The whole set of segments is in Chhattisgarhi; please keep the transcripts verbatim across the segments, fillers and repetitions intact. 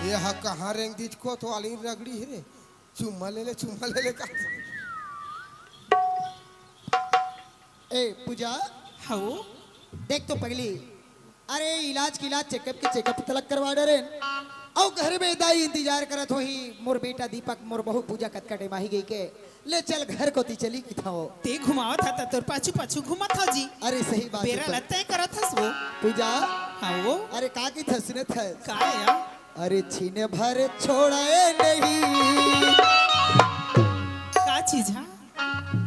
ये हा कहाँ रेंग दिच को तो आली रगड़ी हे रे। चुम्मा ले ले, चुम्मा ले ले का। ए पूजा, हऊ। देख तो पगली, अरे इलाज के इलाज, चेकअप के चेकअप तलक करवा डरेन। अउ घर में दाई इंतजार करत होही, मोर बेटा दीपक, मोर बहू पूजा कतका टेम आही गई के। ले चल घर कोती चली किथाओ। ते घुमावत हा त तोर पाछू पाछू घूमत हा जी। अरे सही बात हे बेरा पर। लगता ही करत हस वो। पूजा, हाँ वो। अरे का किथस सुनत हस? का या? अरे छीने भर छोड़े नहीं। का चीज हा?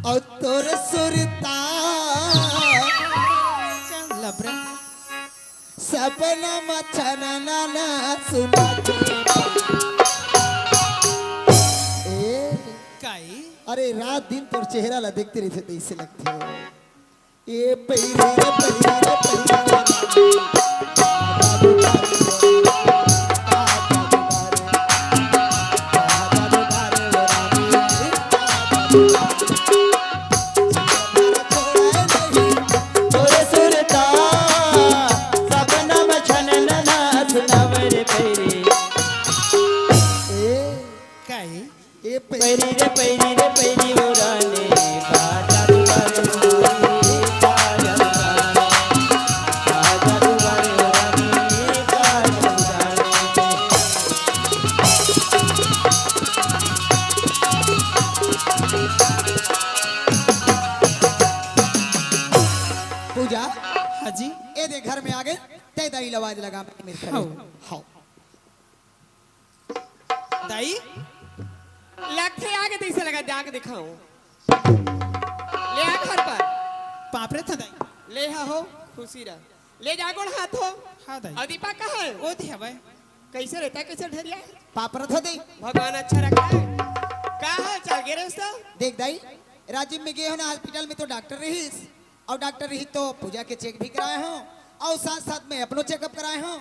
अउ तोर सुरता। चल लबरा। सपना म छनना ना सुनाथे। ए, काई? अरे रात दिन तोर चेहरा ला देखते रहिथे तइसे लगथे। ए पैरी रे पैरी रे पैरी रे। तोरे सुरता सपना म छनना ना सुनावे रे पैरी। ए, काई? ए पैरी रे पैरी रे पैरी ओ रानी, बाजा दुआरे ओ रानी, बाजा दुआरे ओ रानी, बाजा दुआरे ओ रानी। पूजा, हाँ जी। ए दे घर में आगे, ते दाई ल आवाज लगा मेर खड़े। हाँ। हाँ। दाई? लगथे आगे तइसे लगा, जाके दिखाओ। ले आ घर पर। पाप रे था दाई। ले हा हो, खुशी रह। ले जा गोड़ हाथ हो। हाँ दाई। अउ दीपक कहाँ हे? ओ दे हवय। कइसे रहता, कइसे ढरिया हे? पाप रथ हो दाई। भगवान अच्छा रखे। का हाल चाल गे रहिस त? देख दाई, राजिम में गे हों ना हॉस्पिटल में तो डॉक्टर रहिस। अउ डॉक्टर रहिस तो पूजा के चेक भी कराए हों, अउ साथ साथ में अपनो चेकअप कराए हों।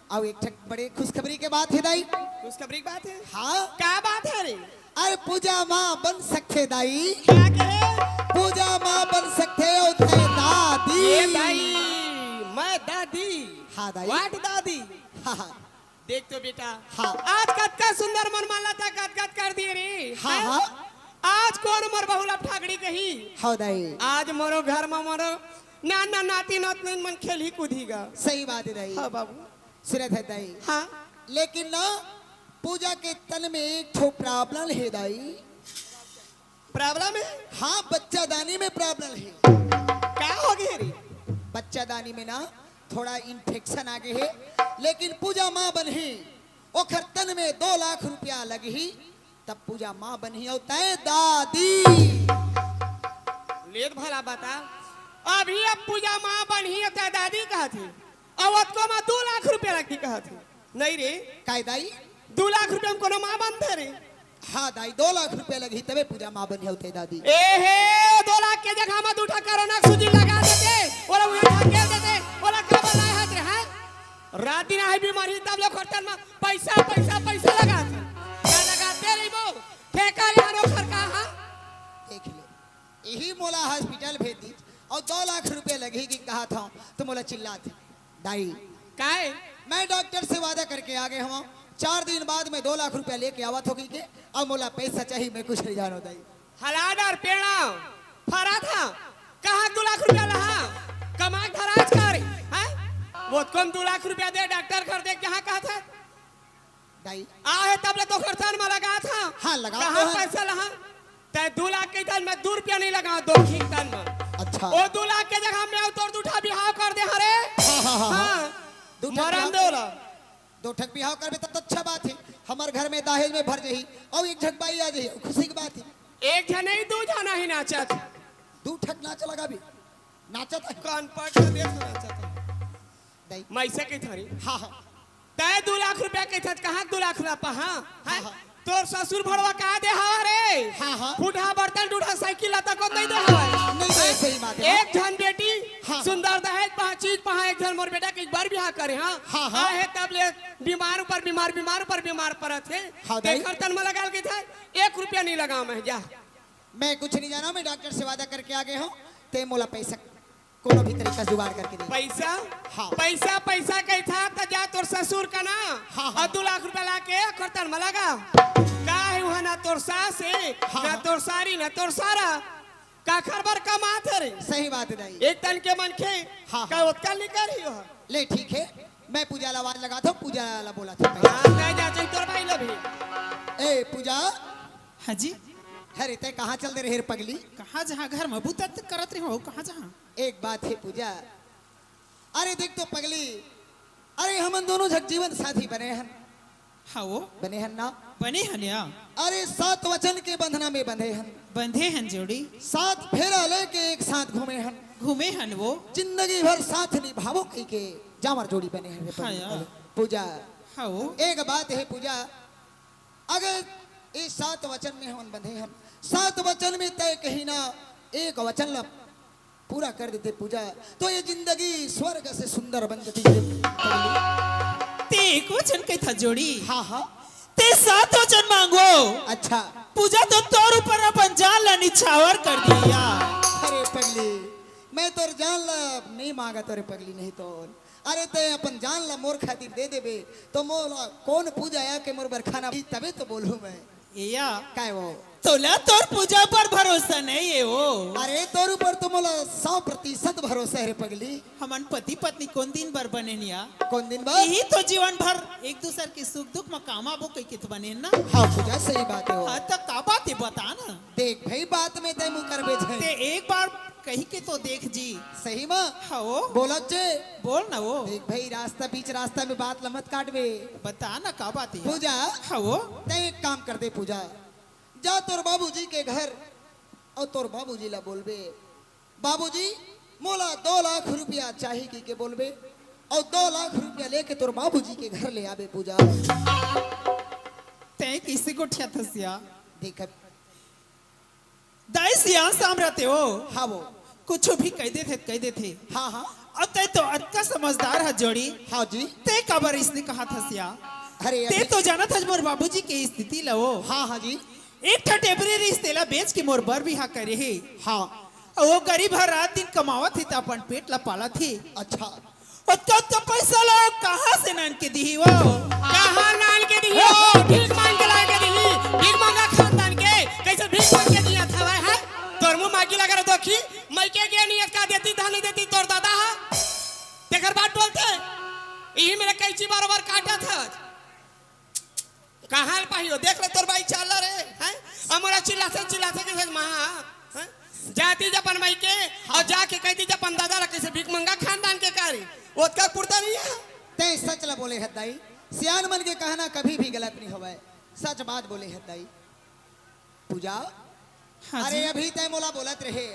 अउ एक ठक बड़े खुशखबरी के बात हे दाई। खुशखबरी के बात हे? हाँ। का बात हे रे? अरे पूजा माँ बन सकथे दाई। का कहे? पूजा माँ बन सकथे अउ तैं दादी। ए दाई, मैं दादी। हाँ दाई। What दादी? हाँ, हाँ। देख तो बेटा, हाँ। आज कतका सुंदर मन माला था, गदगद कर दिए रे। हाँ, हैं? हाँ। आज कोन मोर बहू ला ठाकड़ी कही? हाँ दाई। आज मोरो घर म मोरो नाना नाती नातनी मन खेलही कूदही गा। सही बात हे दाई। हाँ बाबू। सुनत हे दाई। हाँ। लेकिन ना, पूजा के तन में एक ठो problem हे दाई। Problem हे? हाँ, बच्चादानी में problem हे। का हो गे रे? बच्चादानी में ना थोड़ा infection आ गे हे, लेकिन पूजा माँ बनही, ओखर तन में दो लाख रुपया लगही, तब पूजा माँ बनही अउ तैं दादी। ले त भला बता, अभी अब पूजा माँ बनही अउ तैं दादी कहत हे, अउ अतको म दू लाख रुपया लगही कहत हे। नहीं रे। काय दाई? दू लाख रुपया म कोनो माँ बनथे रे? हाँ दाई, दो लाख रुपया लगही तबे पूजा माँ बनही अउ तैं दादी। ए हे, दो लाख के जगह म दू ठा कोरोना के सूजी लगा देते, ओला उहाँ ढकेल देते, ओला काबर लाए हस रे, हैं? रात दिन आहे बीमारी तब ले खर्चन म पैसा, पैसा, पैसा लगाथे। का लगाथे रे वो? ठेका ले हरो घर का, हाँ? देख ले, इही मोला हॉस्पिटल भेज दीस अउ दो लाख रुपया लगही कि कहत हंव, त मोला चिल्लाथे। दाई। काय? मैं डॉक्टर से वादा करके आ गे हंव, चार दिन बाद मैं दो लाख रुपया लेके आवत हों कहिके, अब मोला पैसा चाही, मैं कुछ नहीं जानों दाई। हलाडर पेड़ा फरा था, कहाँ दो लाख रुपया लहा? कमा के धराज कर, हैं? वो कौन दो लाख रुपया दे, डॉक्टर कर दे, कहाँ कहा था? दाई। आहे तब ले तो खर्चन म लगा था। हाँ, लगा कहाँ था। पैसा लहा? तैं दू लाख के तन में दू रुपया नहीं लगा, दू लाख के तन में। अच्छा। ओ दू लाख के जगह में अउ तोर दू ठा बिहाव कर दे हरे। हाँ, हाँ, हाँ, हाँ। हाँ। दू ठा मरन बिहाव दे ओला। दू ठक बिहाव करबे तब तो अच्छा बात हे। हमर घर में दहेज में भर जही। अउ एक झक बाई आ जही। खुशी के बात हे। एक झन नहीं, दू झन ही नाचत। दू ठक नाच लगाबे। नाचत हे। कान पकड़ दे तो नाचत हे। दाई। मैं से कही थारी। हाँ, हाँ। तैं दू लाख रुपया कहिथस, कहाँ दू लाख रुपया पहा? हैं? हाँ, हाँ। तोर ससुर भड़वा का दे हवा रे? हाँ, हाँ। फूटहा बर्तन, टूटहा साइकिल ला तको नहीं दे हवा। नहीं दे, सही बात हे। एक झन बेटी, हाँ। सुंदर दहेज पहा, चीज पहा, एक झन मोर बेटा के एक बार बिहाव करे, हाँ? हाँ, हाँ। आहे तब ले बीमार ऊपर बीमार, बीमार ऊपर बीमार परत हे। हाँ, दाई। तेखर तन में लगा के था, एक रुपया नहीं लगा मैं, जा। मैं कुछ नहीं जानों, मैं डॉक्टर से वादा करके आ गे हंव, तैं मोला पैसा कोनो भी तरीका से जुगाड़ करके दे। पैसा? हाँ। पैसा, पैसा कहिथा त जा तोर ससुर कना। हाँ, हाँ। अउ दू लाख रुपया लाके ओकर तन म लगा। का हे उहाँ ना तोर सास हे, हाँ, ना हाँ। तोर सारी, ना तोर सारा। काखर बर कमात हे रे? सही बात हे दाई। एक तन के मनखे हाँ, का हाँ। ओतका निकर ही हो। ले ठीक हे, मैं पूजा ला आवाज लगाथों, पूजा ला बोलाथों। हाँ, तैं जा चल तोर भाई ला भी। ए पूजा। हाँ जी। अरे तैं कहाँ चल दे रहे रे पगली? कहाँ जहाँ घर म बूता करत रहे हो, कहाँ जहाँ? एक बात हे पूजा, अरे देख तो पगली, अरे हमन दोनों झक जीवन साथी बने हन। हाँ वो। बने हन ना? बने हन या। अरे सात वचन के बंधना में बंधे हन। बंधे हन जोड़ी। सात फेरा लेके एक साथ घूमे हन। घूमे हन वो। जिंदगी भर साथ निभाबो कहिके जांवर जोड़ी बने हन रे हाँ पगली। या। पूजा। हाँ वो। एक बात हे पूजा, अगर ये सात वचन में हमन बंधे हन, सात वचन में तैं कहीं ना एक वचन ला पूरा कर देते पूजा, तो ये जिंदगी स्वर्ग से सुंदर बन जाती है। तैं एक वचन कहिथा जोड़ी। हाँ, हाँ। तैं सात वचन मांगो। अच्छा। पूजा तो तोर ऊपर अपन जान ला निछावर कर दिया। अरे पगली, मैं तोर जान ला नहीं मांगा तोरे पगली, नहीं तो अरे तैं अपन जान ला मोर खातिर दे देबे, तो मोला कौन पूजा आके मोर बर खाना दी, तबे तो बोलूं मैं। एया। काय वो? तोला तोर पूजा पर भरोसा नहीं हे वो। अरे तोर ऊपर तो मोला सौ प्रतिशत भरोसा हे रे पगली। हमन पति पत्नी कोन दिन बर बने हन या? कोन दिन बर? यही तो जीवन भर एक दूसर के सुख दुख म काम आबो कहिके तो बने हन ना। हाँ पूजा, सही बात हे वो। हाँ, त का बात हे बता ना। देख भाई, बात में तैं मुँह करबे झन। तैं एक बार कहिके तो देख जी। सही म? हाँ वो। बोलत जे। बोल ना वो। देख भाई, रास्ता बीच रास्ता में बात ला मत काटबे। बता ना का बात हे। पूजा। हाँ वो। तैं एक काम कर दे पूजा, जा तोर बाबूजी के घर अउ तोर बाबूजी ला बोलबे, "बाबूजी, मोला दो लाख रुपया चाही," कहिके बोलबे, अउ दो लाख रुपया लेके तोर बाबूजी के घर ले आबे पूजा। तैं कइसे गोठियाथस या? देख, दाई सियान साम रहिथे वो। हाँ वो। कुछु भी कहि देथे, कहि देथे। हाँ, हाँ। अउ तैं तो अतका समझदार हस जोड़ी। हाँ जी। तैं काबर अइसने कहत हस या? अरे तैं अभी तो जानत हस मोर बाबूजी के स्थिति ला वो। हाँ, हाँ जी। एक ठा टेबरी रहिस, तेला बेच के मोर बर बिहा करे हे। हाँ। अउ वो गरीब ह रात दिन कमावत हे त अपन पेट ला पालत हे। अच्छा। ओतका, ओतका पैसा ला कहाँ से लान के दिही वो? कहाँ लान के दिही वो? भीख मांग के लान के दिही। भीख मांगा खानदान के, कइसे भीख मांग के दिया था भाई, हैं? तोर मुंह मागी लगा रे दोखी, मइके गे नहीं, का देती, धन देती तोर दादा हा। तेकर बात बोलथे, इही मेर कैंची बार बार काटत हस। कहाँ ले पाही हो? देख ले तोर बाई चाल रे, हैं? अउ मोला चिल्लाथे, चिल्लाथे के भेज महा, हैं? जाती जा अपन मइके अउ जाके कहती जा अपन दादा ला कइसे भीख मंगा खानदान के कारी। ओतका कुर्ता नहीं हे। तैं सच ला बोले हस दाई, सियान मन के कहना कभी भी गलत नहीं होवय, सच बात बोले हस दाई। पूजा, हाँ अरे जी। अभी तैं मोला बोलत रहे,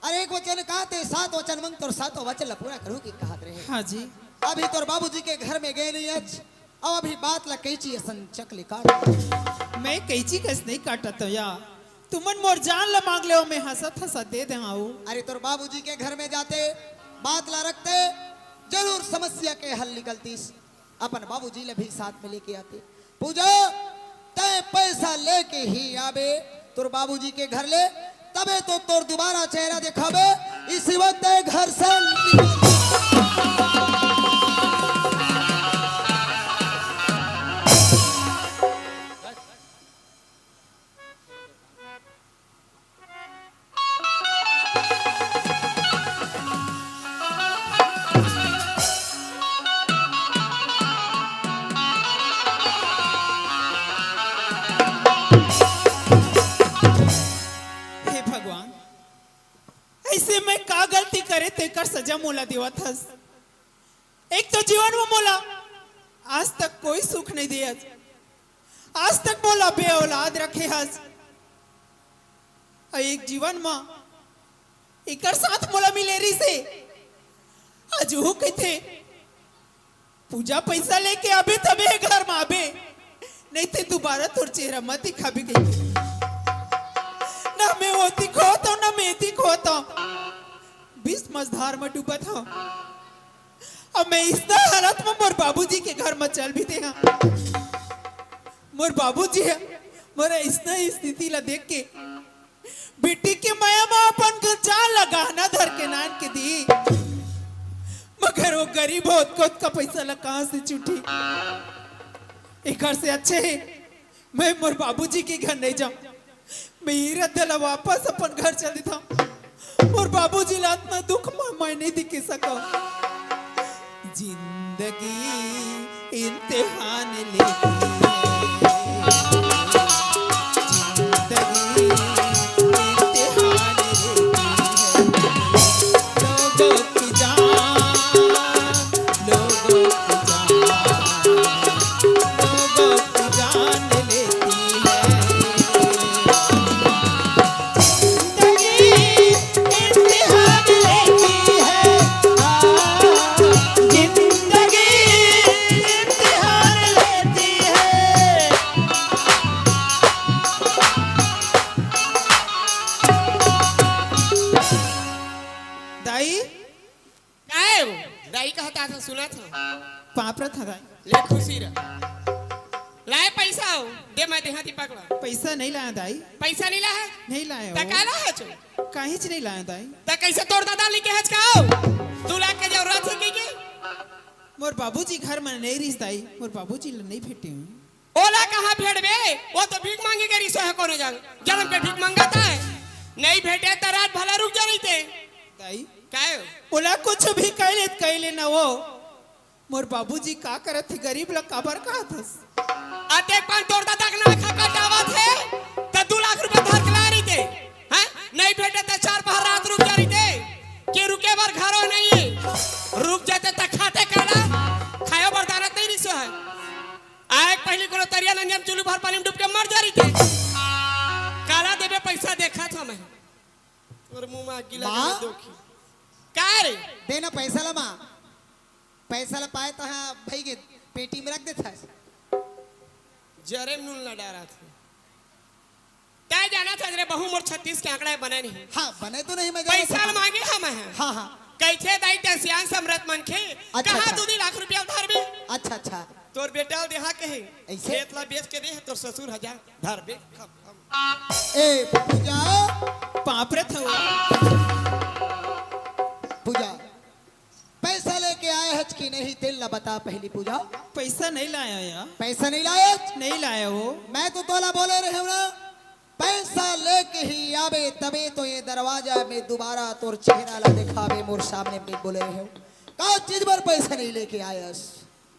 अरे एक वचन का तैं सात वचन मंग, तोर सातों वचन ला पूरा करूँ कहिके कहत रहे। हाँ जी। अभी तोर बाबूजी के घर में गे नहीं हस, अउ अभी बात ला कैंची असन चक ले काट। मैं कैंची कस नहीं काटत हों या, तुमन मोर जान ला मांग ले हो, मैं हंसत हंसत दे दे हूँ। अरे तोर बाबूजी के घर में जाते, बात ला रखते, जरूर समस्या के हल निकलतीस। अपन बाबूजी ला भी साथ में लेके आते। पूजा, तैं पैसा लेके ही आबे तोर बाबूजी के घर ले, तबे तो तोर दोबारा चेहरा देखाबे। इसी वक्त तैं घर से निकल। हे भगवान, अइसे मैं का गलती करे तेकर सजा मोला देवत हस? एक तो जीवन में मोला आज तक कोई सुख नहीं दिया, आज तक मोला बेऔलाद रखे हस। अउ एक जीवन म एकर साथ मोला मिले रहिसे। आज वो कहिथे, "पूजा पैसा लेके आबे तबे घर म आबे, नहीं ते दोबारा तोर चेहरा मत दिखाबे," कहिथे। ना मैं ओती खोत हूँ, ना मैं एती खोत हूँ। बीच मझधार म डूबत हूँ। अब मैं अइसना हालत म मोर बाबूजी के घर म चल भी दे हूँ। मोर बाबूजी ह मोर अइसना स्थिति ला देख के बेटी के मया म अपन जान ला गहना धर के नान के दी, मगर वो गरीब होत के ओतका पैसा ला कहाँ से जुटी? एकर से अच्छे हे मैं मोर बाबूजी के घर नहीं जाऊं। मैं ई रद्दा ला वापस अपन घर चल देथंव। मोर बाबूजी ला अतना दुख म मैं नहीं देखे सकंव। जिंदगी इम्तिहान लेती है, जिंदगी इम्तिहान लेती है। लोगों की जान, लोगों की जान, लोगों की जान लेती है। जिंदगी इम्तिहान लेती है, हाँ, जिंदगी इम्तिहान लेती है। दाई, काय हो? दाई कहत हस, सुनत हंव। पाँव परत हंव दाई। ले खुशी रह। लाय पैसा हो, दे मैं देहा दीपक ला। पैसा नहीं लाय दाई। पैसा नहीं लाय? नहीं लाय त हो। का लाय हच? काहीच नहीं लाय दाई। त कैसे तोर दादा लेके हच का हो? दू लाख के जरूरत हे कहिके? मोर बाबूजी घर म नहीं रिहिस दाई, मोर बाबूजी ला नहीं भेटे हंव। ओला कहाँ भेटबे? वो तो भीख मांगे के रिहिस हे कोनो जग। जनम के भीख मांगत हे। नहीं भेटे त रात भला रुक जा रहिते। दाई, काय हो? ओला कुछ भी कह ले, कह ले ना वो। मोर बाबूजी का करत हे, गरीब ला काबर कहत हस? अतेक पान तोर दादा के नाक ह कटावत हे, त दू लाख रुपया धर के ला रहिते। हैं? नहीं भेटे त चार पहर रात रुक जा रहिते। के रुके बर घरो नहीं हे। रुक जाते त खाते काला, खायो बर दानत नहीं रिहिस हे। आय के पहिली कोनो तरिया नंदिया म चुल्लू भर पानी म डूब के मर जा रहिते। काला देबे पैसा देखत हंव मैं। तोर मुंह म आगी लगे माँ? दोखी। का रे? दे ना पैसा ला माँ। पैसा ला पाय त हाँ भई गे, पेटी म रख देथस। जरे म नून ला डारत हे। तैं जानत हस रे बहू, मोर छत्तीस के आंकड़ा हे, बने नहीं। हाँ, बने तो नहीं, मैं जानत पैसा ला हंव। मांगे हंव मैं। हाँ, हाँ। कहिथे दाई तैं सियान समरथ मनखे, अच्छा, कहाँ अच्छा। दू दू लाख रुपया धरबे? अच्छा, अच्छा। तोर बेटा ल देहा कहे, ऐसे? खेत ला बेच के दे, तोर ससुर हजार धरबे। ए, पूजा। पाँव परत हंव। पूजा, पैसा लेके आय हच कि नहीं, तेला बता पहिली पूजा। पैसा नहीं लाय हंव या। पैसा नहीं लाय हच? नहीं लाय हंव। मैं तो तोला बोले रहेंव ना, पैसा लेके ही आबे, तभे तो ये दरवाजा में दुबारा तोर चेहरा ला देखाबे, मोर सामने में बोले रहेंव। का चीज बर पैसा नहीं लेके आय हस?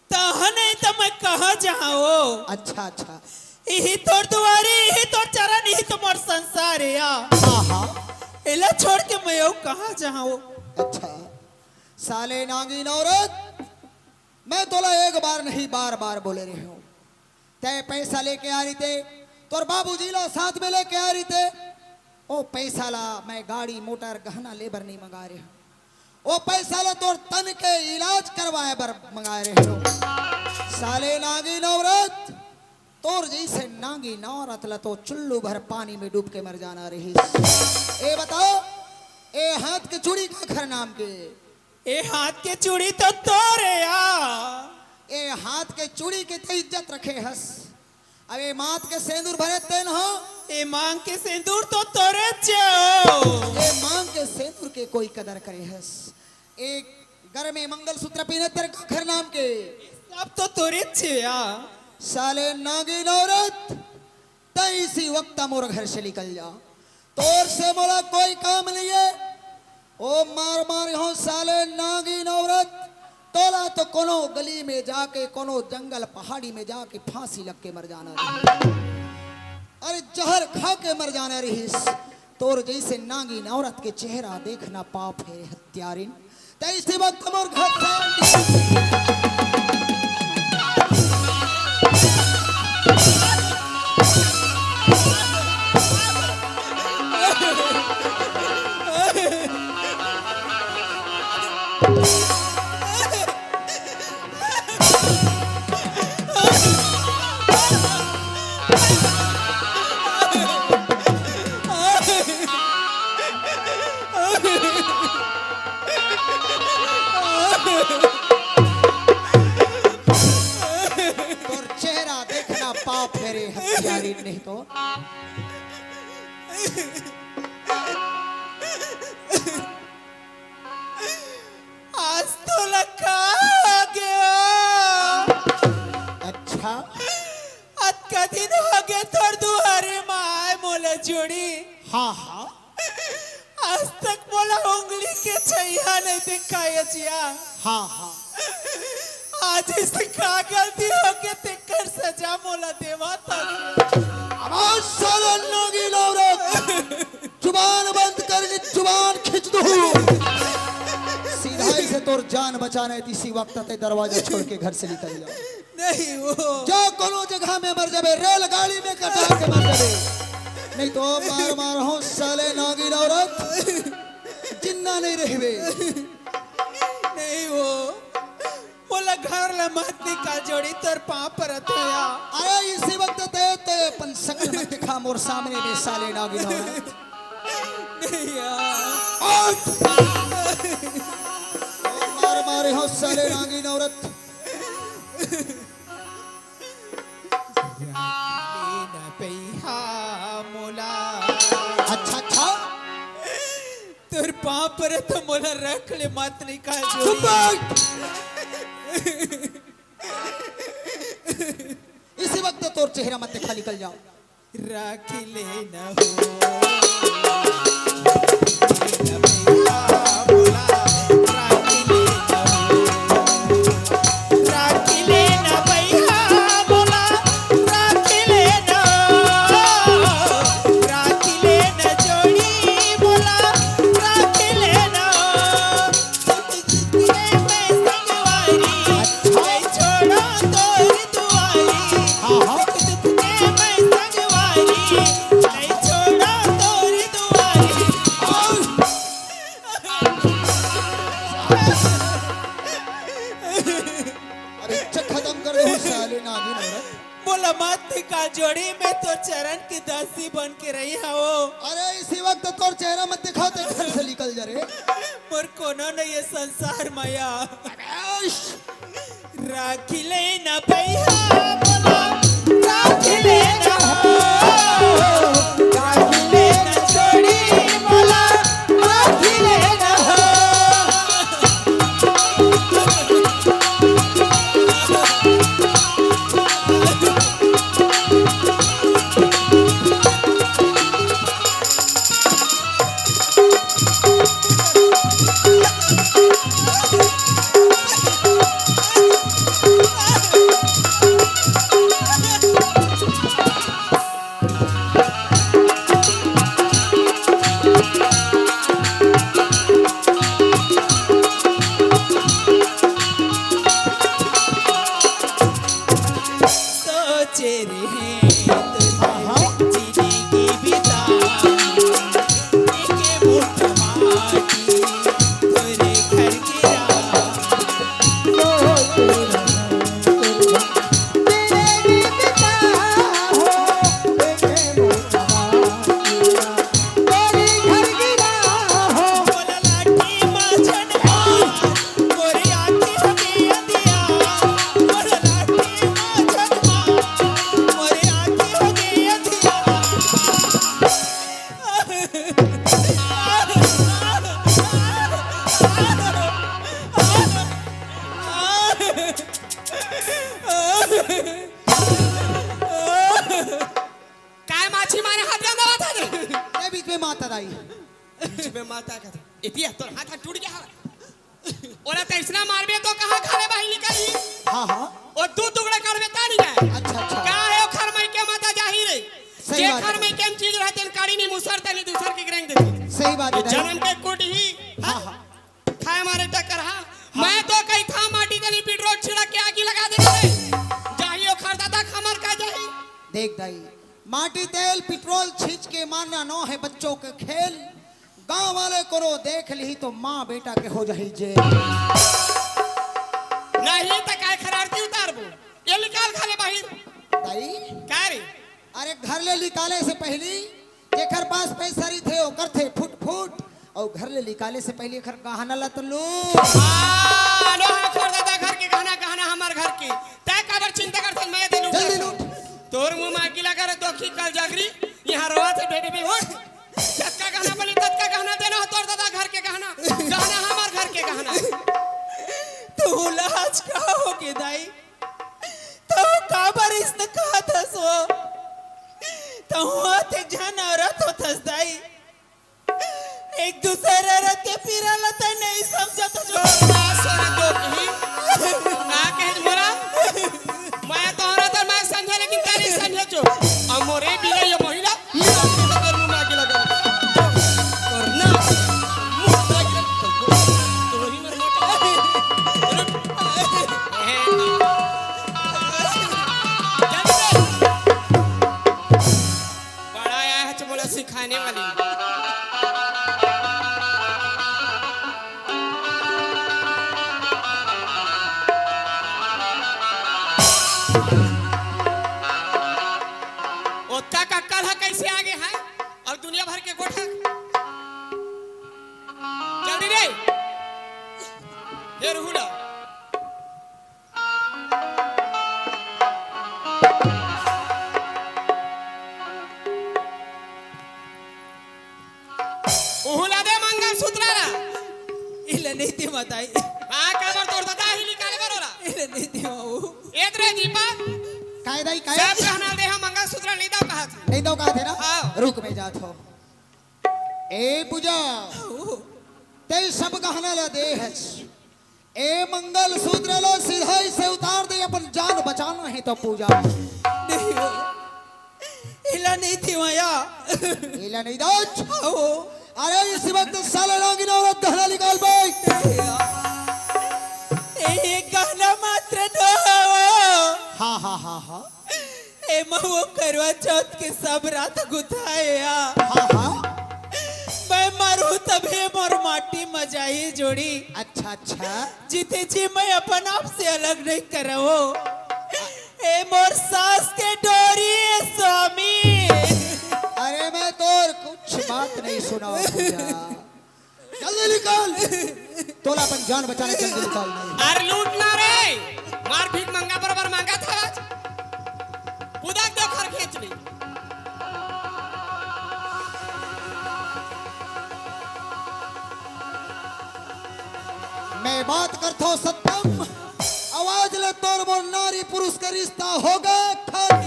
तहाँ नहीं त मैं कहाँ जाहूँ? अच्छा, अच्छा। इही तोर दुआरी, इही तोर चरण, इही तो मोर संसार हे या। हाँ, हाँ। एला छोड़ के मैं अउ कहाँ जाहूँ? अच्छा। साले नागिन औरत, मैं तोला एक बार नहीं, बार-बार बोले रहेंव। तैं पैसा लेके आय रहिते, तोर बाबूजी ला साथ में लेके आय रहिते, ओ पैसा ला मैं गाड़ी, मोटर, गहना ले बर नहीं मंगाय रहेंव। ओ पैसा ला तोर तन के इलाज करवाय बर मंगाय रहेंव। साले नागिन औरत, तोर जइसे नागिन औरत ला तो चुल्लू भर पानी में डूब के मर जाना रहिस। ए बताओ, ए हाथ के चूड़ी काखर नाम के? ए हाथ के चूड़ी तो तोर हे या। ए हाथ के चूड़ी के तैं इज्जत रखे हस। अब ए माथ के सेंदूर भरे तेन हो। ए मांग के सेंदूर तो तोरेच हे। ए मांग के सेंदूर के कोई कदर करे हस? ए गर में मंगलसूत्र पीने तेरे काखर नाम के? सब तो तोरेच हे या। साले नागिन औरत, तैं इसी वक्त मोर घर से निकल जा। तोर से मोला कोई काम नहीं हे। ओ मार मार हो साले नागिन औरत, तोला तो कोनो गली में जाके, कोनो जंगल पहाड़ी में जाके फांसी लग के मर जाना रहिस। अरे जहर खा के मर जाना रहिस। तोर जइसे नागिन औरत के चेहरा देखना पाप हे हत्यारिन। तैं इसी वक्त मोर घर से तोर चेहरा देखना पाप हे रे हत्यारिन, नहीं तो। लगा गयो। अच्छा। अतका दिन होगे तोर दुआरे म आए मोला जोड़ी। हाँ, हाँ। आज तक मोला उंगली के छैया नहीं दिखाया जिया। हाँ, हाँ। आज इससे का गलती होगे तेकर सजा मोला देवा था। अब साला नागिन औरत, जुबान बंद कर, जुबान खींच दूँ। सीधा इसे तोर जान बचाना है, इसी वक्त ते दरवाजा छोड़ के घर से निकल जाओ। नहीं वो। जो कोनो जगह में मर जाबे, रेलगाड़ी में कटा के मर जाबे। नहीं तो मार मार हो साले नागिन औरत, जिंदा नहीं रहबे। नहीं वो। मोला घर ले मत निकाल जोड़ी, तोर पाँव परत हों या। अरे इसी वक्त ते, ते अपन सकल मत दिखा मोर सामने में साले नागिन औरत। नहीं यार। उठ! मार मारे हो साले नागिन औरत। लेना पइहा मोला। अच्छा, अच्छा। तोर पाँव परत हों मोला रख ले मत निकाल जोड़ी। चुप बैठ। इसी वक्त तोर चेहरा मत दिखा, निकल जाओ। राखी लेना हो। राखी लेना भैया मोला, राखी लेना, राखी लेना जोड़ी मोला, राखी लेना। अरे, इज्जत खत्म कर दे, साले नागिन औरत। मोला मत निकाल जोड़ी, मैं तोर चरण के दासी बन के रही हवं। अरे, इसी वक्त तोर चेहरा मत दिखा, ते घर से निकल जा रे। मोर कोनो नहीं ये संसार माया। राखी लेना भैया मोला, राखी लेना हो, राखी लेना जोड़ी मोला, राखी लेना हो। सोचे रहे तुझे जिंदगी बिताऊं, एक मुट्ठ माटी तोरे घर गिरा। काय माछी मारे हाथ गंदा बात है रे? ए, बीच में माता दाई। बीच में माता का। एतिया तोर हाथ, हाथ टूट गया है। ओला तैसना मारबे तो कहाँ खाले बाही निकली? हाँ, हाँ। ओ दू टुकड़ा करबे तानी जाए। अच्छा, अच्छा। का है ओ खरमई के माता जाही रे? सही जे बात है। खरमई के हम चीज रहते काड़ी नहीं मुसर तनी दूसर के गिरंग देते। सही बात है। जन्म के कुट ही। हाँ, हाँ। खाए मारे टक्कर, हाँ। हाँ। मैं तो कही था माटी तनी पेट्रोल छिड़क के आगी लगा दे रे। जाही ओ खरदादा खमर का जाही। देख दाई, माटी तेल पेट्रोल छींच के मारना नो है बच्चों के खेल। गांव वाले करो देख ली तो माँ बेटा के हो जाही जेल। नहीं तो काय खरारती उतारबो? ये निकाल खाले बाहिर। दाई। का रे? अरे घर ले निकाले से पहली जेकर पास पैसा रहिथे ओकर थे फुट फुट, अउ घर ले निकाले से पहली एकर गहना ला तो लूट। हाँ, लो, हाँ, खोल देता घर के गहना, गहना हमार घर के। तै काबर चिंता करथस, मैं दे लूट। जल्दी लूट। तोर मुंह में आगी लगा रे, दोखी कल जागरी, यहाँ रोवा थे बेबे भी उठ। जतका गहना बोली, ततका गहना देना हो तोर दादा घर के गहना। गहना हमार घर के गहना। तोला आज का होगे दाई? तहूँ काबर अइसने कहत हस वो? तहूँ ह एक झन औरत होथस दाई। एक दूसर औरत के पीरा ल तैं नइ समझत हस। का कहे मोला? मैं तो औरत हँव, मैं समझँव, लेकिन तैं नइ समझत हस। अब मोर ए बिना ये महिला, ये आदमी का तेरे मुंह में आके लगा। और ना, मुंह में आके लगा। तो वही मेरे मोटे। जल्दी। बड़ा आया है जो बोला सिखाने वाली। ओतका कक्कल ह कइसे आगे है? अउ दुनिया भर के गोठा। जल्दी रे। हे रहुला। उहू ला दे मंगलसूत्र ला। एला नइ देवँव दाई। हाँ, काबर तोर ददा ही निकाले बर ओला। एला नइ देवँव। ए रे दीपक। काय दाई, काय? सब गहना दे, हम मंगलसूत्र नइ देवँव कहत हँव। नइ देवँव कहत हस ना? हाँ। रुक, मैं जात हँव। ए पूजा, ओ। तैं सब गहना ला दे हस। ए मंगलसूत्र ला सिधाई से उतार दे, अपन जान बचाना हे त पूजा। नहीं हो, एला नइ देवँव या। एला नइ देवँव? हाँ हो। अरे इस वक्त साले नागिन औरत गहना निकाल बे। नहीं हो। ए गहना मात्र नो हो। हाँ, हाँ, हाँ, हाँ। एमा वो करवा चौथ के सब रात गुथा हे या। हाँ, हाँ। मैं मरहूँ तभे मोर माटी म जाही जोड़ी। अच्छा, अच्छा। जीते जी मैं अपन आप से अलग नइ करँव। ए मोर सास के डोरी हे स्वामी। अरे मैं तोर कुछ बात नइ सुनँव पूजा। जल्दी निकल। तोला अपन जान बचाना, जल्दी निकल। अरे लूट ना रे, मारपीट मंगा बरोबर मांगा था आज। कुदक दो घर खेच ले। मैं बात करता हूँ सत्यम, आज ले तोर मोर नारी पुरुष के रिश्ता होगे खतम।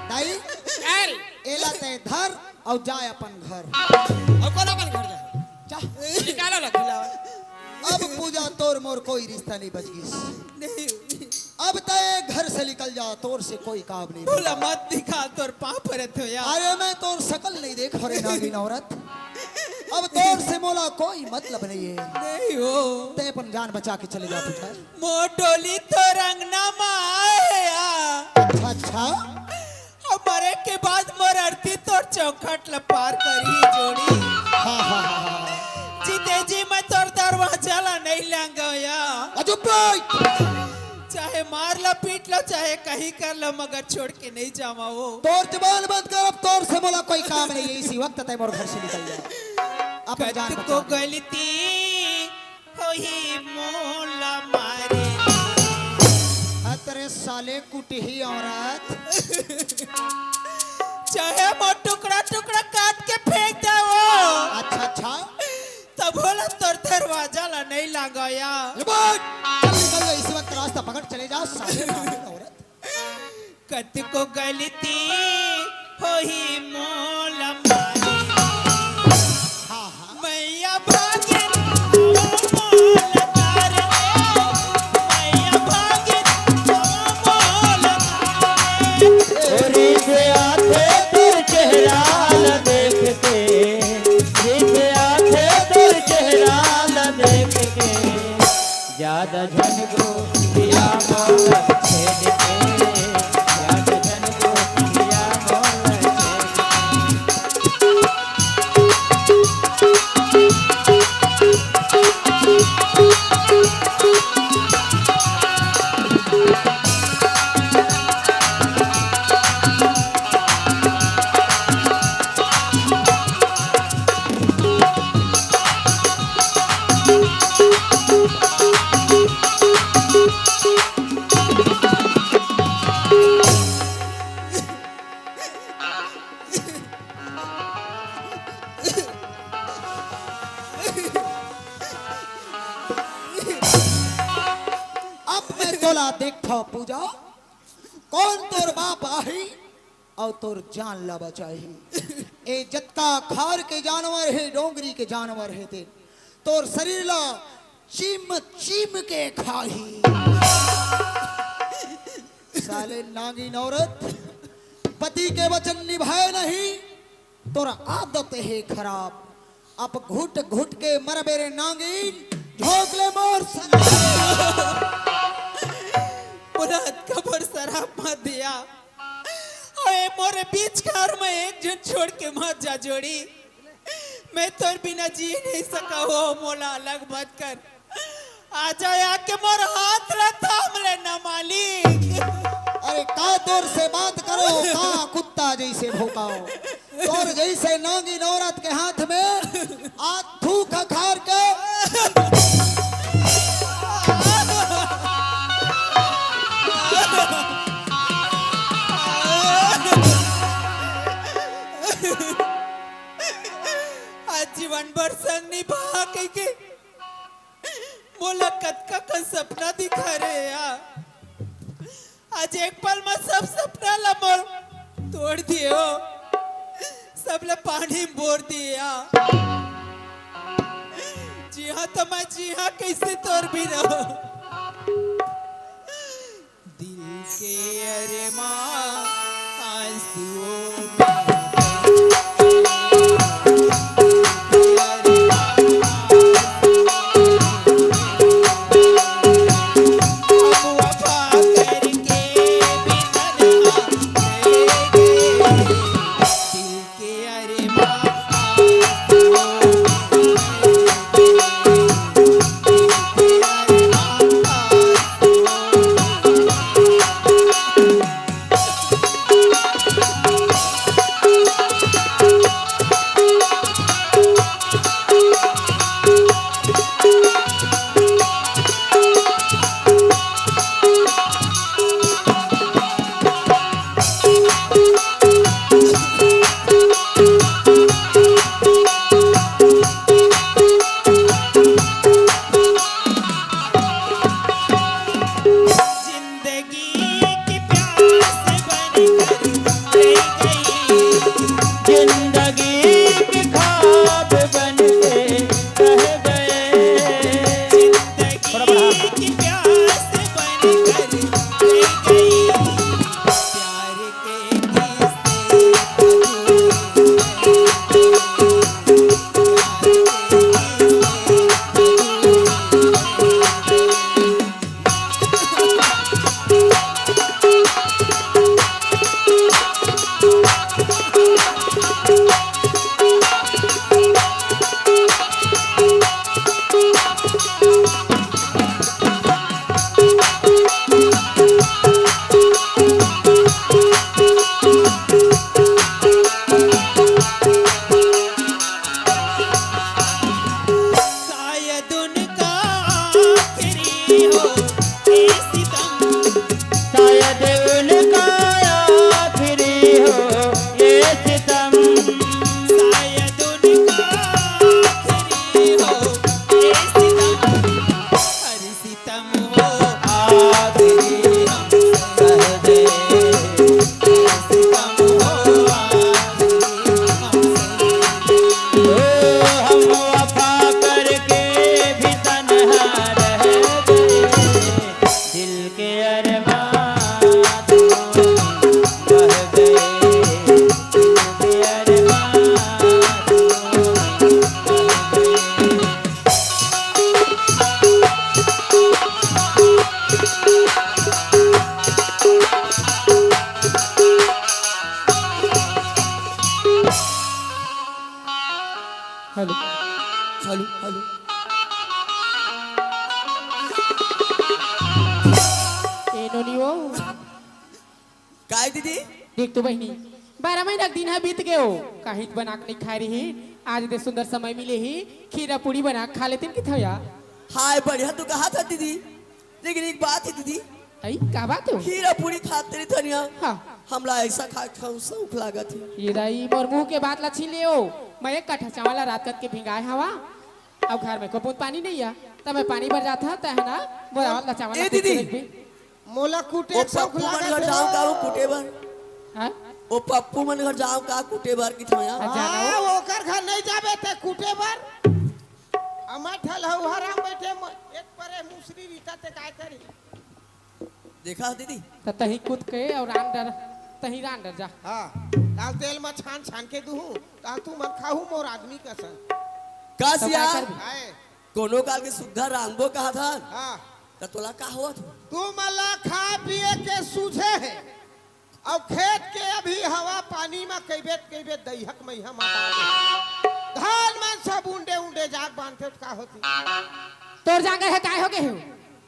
दाई, अरे। एला तैं धर अउ जाय अपन घर। अउ कोन अपन घर जाय? जा। निकालो ला खिलाओ। अब पूजा तोर मोर कोई रिश्ता नहीं बच गिस। नहीं। अब तैं घर से निकल जा, तोर से कोई काम नहीं। भोला मत दिखा, तोर पाँव परत हँव यार। अरे मैं तोर सकल नहीं देख परे नागिन औरत। अब तोर से मोला कोई मतलब नहीं है। नहीं हो। तैं अपन जान बचा के चले जा पूजा। मोर डोली तोर अंगना म आए आ। अच्छा, अच्छा। अउ मरे के बाद मोर अर्थी तोर चौखट ल पार करही जोड़ी। हाँ, हाँ, हाँ, हाँ। जीते जी मैं तोर दरवाजा ल नहीं लांघव या। अ चुप रह। चाहे मार लो, पीट लो, चाहे कहीं कर लो, मगर छोड़ के नहीं जावँव वो। तोर जबान बंद कर, अब तोर से मोला कोई काम नहीं है, इसी वक्त तैं मोर घर से निकल जा। अपन जान कतको बचा। गलती होही मोला मारे। अतरे साले कुटही औरत। चाहे मोर टुकड़ा टुकड़ा काट के फेंक दे वो। अच्छा, अच्छा। तभो ला तोर दरवाजा ला नहीं लांघव या। ए बात, चल निकल जा, इसी वक्त रास्ता पकड़ चले जा, साले नागिन औरत। कतको गलती होही मोला मारे। हाँ, हाँ। मैया भागिन मोला तार दे, मैया भागिन मोला तार दे। ओ रीत आथे तोर चेहरा ला देख के, रीत आथे तोर चेहरा ला देख के। ज्यादा झन गोठिया मोला छेद के, ज्यादा झन गोठिया मोला छेद के। अब मैं तोला देखथंव पूजा, कौन तोर बाप आही अउ तोर जान ला बचाही। ए जतका खार के जानवर हे, डोंगरी के जानवर हे, ते तोर शरीर ला चीम चीम के खाही। साले नागिन औरत, पति के वचन निभाए नहीं, तोर आदत हे खराब। अब घुट घुट के मरबे रे नागिन, झोंक ले मोर संग। मोला अतका बड़ सराप मत दिया। अरे मोरे बीच घर में एक झन छोड़ के मत जा जोड़ी। मैं तोर बिना जी नहीं सकंव, मोला अलग मत कर। आजा आके मोर हाथ ला थाम लेना मालिक। अरे का तोर से बात करंव, का कुत्ता जइसे भौंकंव? तोर जइसे नागिन औरत के हाथ में आज थूक खार के। आज जीवन भर संग निभा कहिके मोला कतका कन सपना दिखा रे यार। आज एक पल में सब सपना ला मोर तोड़ दिए हो, सब ला पानी में बोर दिए यार। जिहां त मैं जिहां कइसे तोर बिना। दिल के अरमान आंसुओं में जिंदगी की प्यास बनकर रह गई। जिंदगी के ख्वाब बन के रह गए। जिंदगी की प्यास बनकर रह गई। प्यार के किस्से अधूरे हैं। शायद उनका आखिरी हो ये सितम। शायद उनका आखिरी हो ये सितम। शायद उनका आखिरी हो ये सितम। हर सितम हो आखिरी हम सह गए। हर सितम हो आखिरी हम सह गए। ओ, हम वफा करके भी तन्हा रह गए। दिल के अरमान बह गए। दिल के अरमान बह गए। हेलो। Hello, hello. ए नोनी वो। काय दीदी? देख तो बहिनी, बारह महीना के दिन ह बीत गए हो, काहिच बना के नहीं खाए रही। आज दे सुंदर समय मिले ही, खीरा पूड़ी बना के खा लेतेन कि थया। हाय, बढ़िया तू कहा था दीदी, लेकिन एक बात है दीदी। अई, का बात हो? खीरा पूड़ी खाते नहीं थनिया। हाँ। हमला ऐसा खाए खाऊ शौक लागत है। ये दाई, मोर मुंह के बात ला छीन ले हो। मैं एक कट्ठा चावल ला रात कत के भिंगाए हवा, अब घर में को बूंद पानी नहीं आ। त मैं पानी बर जात हंव, तैं ह ना मोर आवत ला चावल ए ला दीदी। कूट के रखबे। मोला कूटे ओ के शौक पप्पू मन लागत घर हे जाओ का वो। वो कूटे बर? हाँ? ओ पप्पू मन घर जाओ का कूटे बर कि थोया? अच्छा, ना हाँ, वो। ओकर घर नहीं जाबे तैं कूटे बर। अमा ठल हऊ हराम बैठे म-, एक परे मुसरी रीता तैं काय करी? देखा दीदी। त तहीं कूद के अउ रांध डर, तहीं रांध डर जा। हाँ, लाल तेल म छान छान के दूहूं, त तुमन खाहू मोर आदमी कसन। का त सिया? काय करबे? आए। कोनो काल के सुग्घर रांधबो कहत हन। हाँ। त तोला का होवत हो? तुमन ला खाए पिए के सूझे हे, अउ खेत के अभी हवा पानी म कइबे कइबे दइहक मइहा माता दे। धान मन सब उंडे उंडे जाग बांधथे त का होथे? तोर जांगर हे, काय हो गे हे?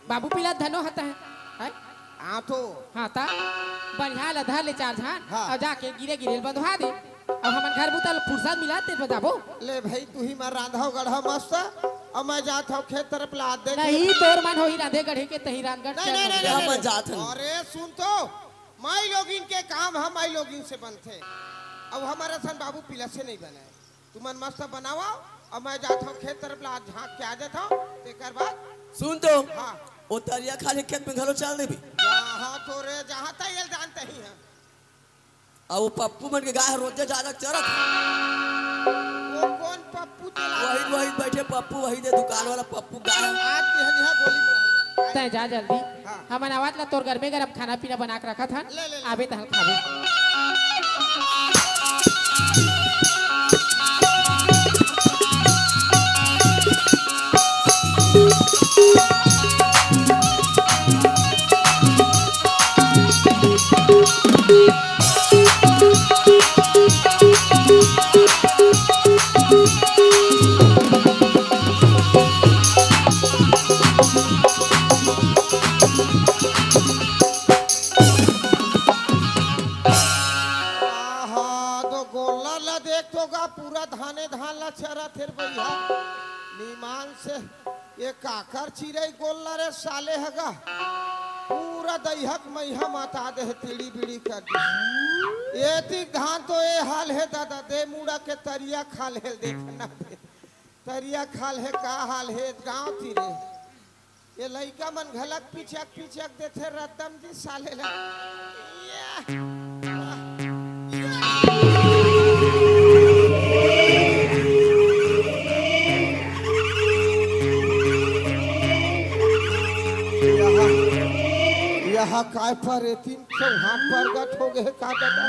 बाबू पिला धनो हता है, है? हाँ तो। हाँ ता, बढ़िया ला धर ले चार झान, हाँ। अउ जाके गिरे गिरे ल बंधवा दे। अब हमन घर बुता ल फुरसत मिला ते बताबो। ले भाई, तू ही मैं रांधव गढ़ा मस्त, अब मैं जात हव खेत तरफ ला दे। नहीं, तोर मन होही रांधे गढ़े के, तही रांधगढ़ नहीं, चल नहीं, नहीं, रही। नहीं, हम नहीं। जात हन। अरे सुन तो, माई लोगिन के काम हम माई लोगिन से बनथे। अब हमर असन बाबू पिला से नहीं बने। तुमन मस्त बनावा, अब मैं जात हव खेत तरफ ला झांक के आ जात हव, तेकर बाद। सुन तो, हाँ। ओ तरिया खाले खेत में घलो चल देबे। जहाँ तोरे, जहाँ तक ये जानते ही हैं। अब वो पप्पू मन के गाय रोजे जादा चरत। वो कौन पप्पू तेला? वही, वही बैठे पप्पू, वही दे दुकान वाला पप्पू गाय। आज बिहनिया गोली मारो। तैं जा जल्दी। हाँ। हमन आवत ला तोर गरमे गरम खाना पीना बना के रखत हन। ले, ले, ले। आबे तहन खाबे। आहा, तो गोल्लर ला देख तो गा, पूरा धाने धान ला चरत हे रे भैया। निमान से ये काकर चिरई गोल्लर रे साले ह गा। पूरा दइहक मइहा माता दे हे, तिड़ी बिड़ी कर दे। ये तिक धान तो ये हाल हे दादा, दे मुड़ा के तरिया खा ले, देखना दे। तरिया खाल हे, का हाल हे गाँव तीरे। ये लइका मन घलक पिचक पिचक देथे रद्दम जी साले ला। या। यहाँ, यहाँ काय पर एतिन चौहान प्रगट हो गए का दादा?